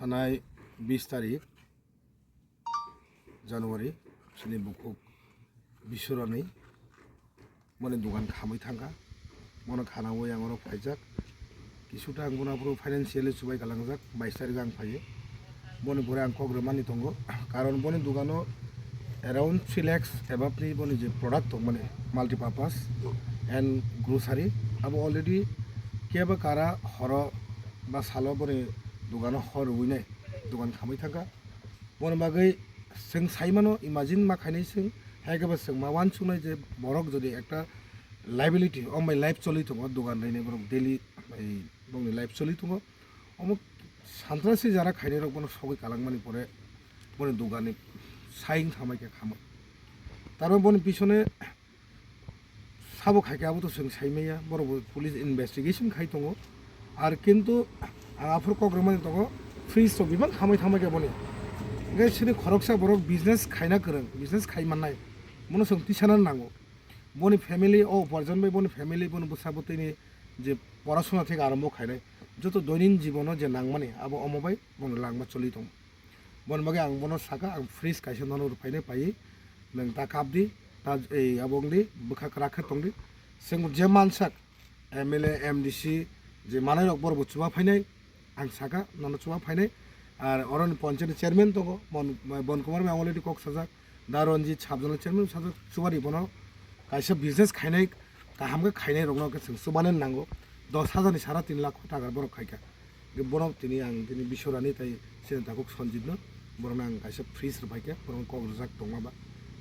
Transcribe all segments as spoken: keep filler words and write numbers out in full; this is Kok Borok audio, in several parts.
Tanai bis tarik January, chini bukhuk Biswarani boni dugan khamwi thangkha. Bono khanawi ang oro phaijak. Kisuta ang bono aphuru financially chubai kalangjak, bais tarik ang phaiyo. Boni pore ang kok rwmani tongo, karon boni dugano around three lakhs above ni boni je product tongmani, multipurpose and grocery, abo already kebo kara horo ba salo boni dugano hor rwinai dugan khamwi thangkha. Boni bagwi chwng saimano, imagine ma khainai chwng, hai khe bo chwng ma uansuknai je borok jodi ekta liability, o bai life choli tongo, dugan rwinai borok daily, ei, bongni life choli tongo. Omo santrasi jara khainai rok bono sogwi kalangmani pore boni duganni saying thamai khe khamwi. Taro boni pisone sabo khai khe abo to chwng sai maya, borok bo police investigation khai tongo. Ar kintu ang aphuru kok rwmani tongo, fridge to bibang khamai thamai khe boni. Hingke chini khoroksa borok business khaina kwrwng, business khai mannai, bono chwng tisana nango. Boni family, o uparjon bai boni family, boni bwsa bwtwini je porasona theke arombo khainai, joto doinin jibono je nangmani abo omo bai bono langma choli tongo. Boni bagwi ang bono saka, ang fridge kaisa nono rwphainai paiwi, nwng ta kap di, ta, ei, abo wng di, bwkha kwrak khe tong di. Chwng je mansak, M L A, M D C, je manai rok borok bo chuba phainai, ang saka, nono chuba phainai. Ar oroni ponchayat ni chairman tongo, Bon, Bon Kumar bai already kok sajak, da Ranjit sub zonal chairman sajak, chuba di bono kaisa business khainai, kaham khe khainai rokno khe chwng chubanani nango, dos hajar ni sara tin lakh taka borok khaikha. Hingke borok tini ang tini Biswarani tai sini takhuk Sanjit no, borokno ang kaisa fridge rwphaikha, borokno kok rwjak tongma ba,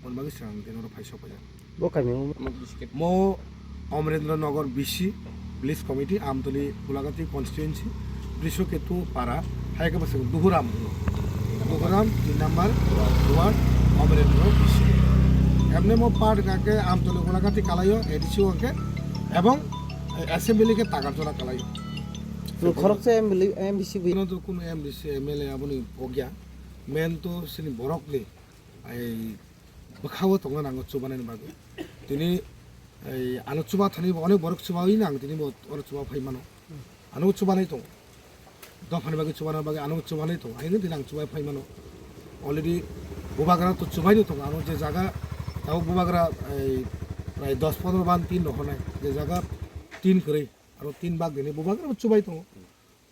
boni bagwi chwng ang tini oro phai sok paijak. Bo kami mo? Mo Amrendra Nagar B C, Village Committee, Amtoli, Gulagati Constituency, Brishoketu Para, hai khe bwswk Duhuram, Duhuram, tin number ward, Amrendra B C. Emne mo part kake Amtoli Gulagati kalaio, A D C o khe, ebong assembly khe Takarjala kalaio. Nwng khoroksa M L A, M D C bai. Bino to kuno M D C, M L A aboni pogya. Main to sini borok ni ai bwkhao tongna nango chubanani bagwi. Tini ai ano chuba thani bo onek borok chubawi nang tini bo oro chuba phai mano. Ano chubanai tong. Dophani bagwi chubana bagwi ano chubanai tong. Aini tini ang chubai phai mano. Already bubagra to chubaino tong. Ano je jaga tabo bubagra ai prai dos pondro ban tin rok honai. Je jaga tin kwrwi. Aro tin bag dini bubagra bo chubai tongo.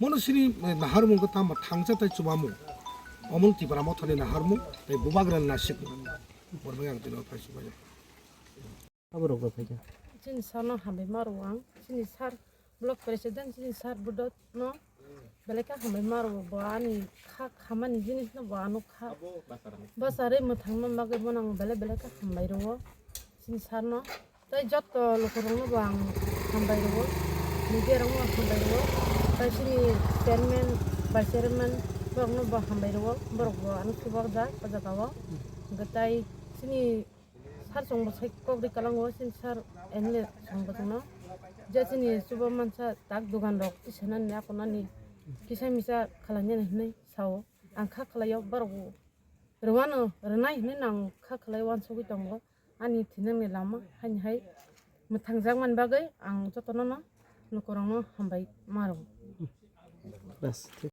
Mono sini, eh, naharmung khe tamo thangsa tai chubamung. Omon Tipra Mothani naharmung tai bubagra nasikmung. Bormai ang tino phai chubai. Aborok bo phaikha. Chini sir no hambai maro ang. Chini sir block president chini sir Budot no belai khe hambai maro bo ani kha khamani jinis no bo ano kha. Bwsarwi mwthangna bagwi bono ang belai belai khe hambai rwo. Chini sir no. Tai jotto lukurokno bo ang hambai rwo, media rokno bo hambai rwo, tai chini chairman, vice chairman borokno bo hambai rwo, borok bo ano chuba jak o jaga o. Hwnkhe tai chini sir chwng bo sai kok ri kwlango, chini sir M L A chwng bo chwngno je chini chuba mansa tak dogan rok tisanani akonani kisa misa khlainani hinwi sao. Ang kha khlaio borok bo rwano rwnai hinwi no ang kha khlai uansugwi tongo. Ani thinangni lama haini hai mwthangjakmani bagwi ang jotono no lukurokno hambai maro. Bas.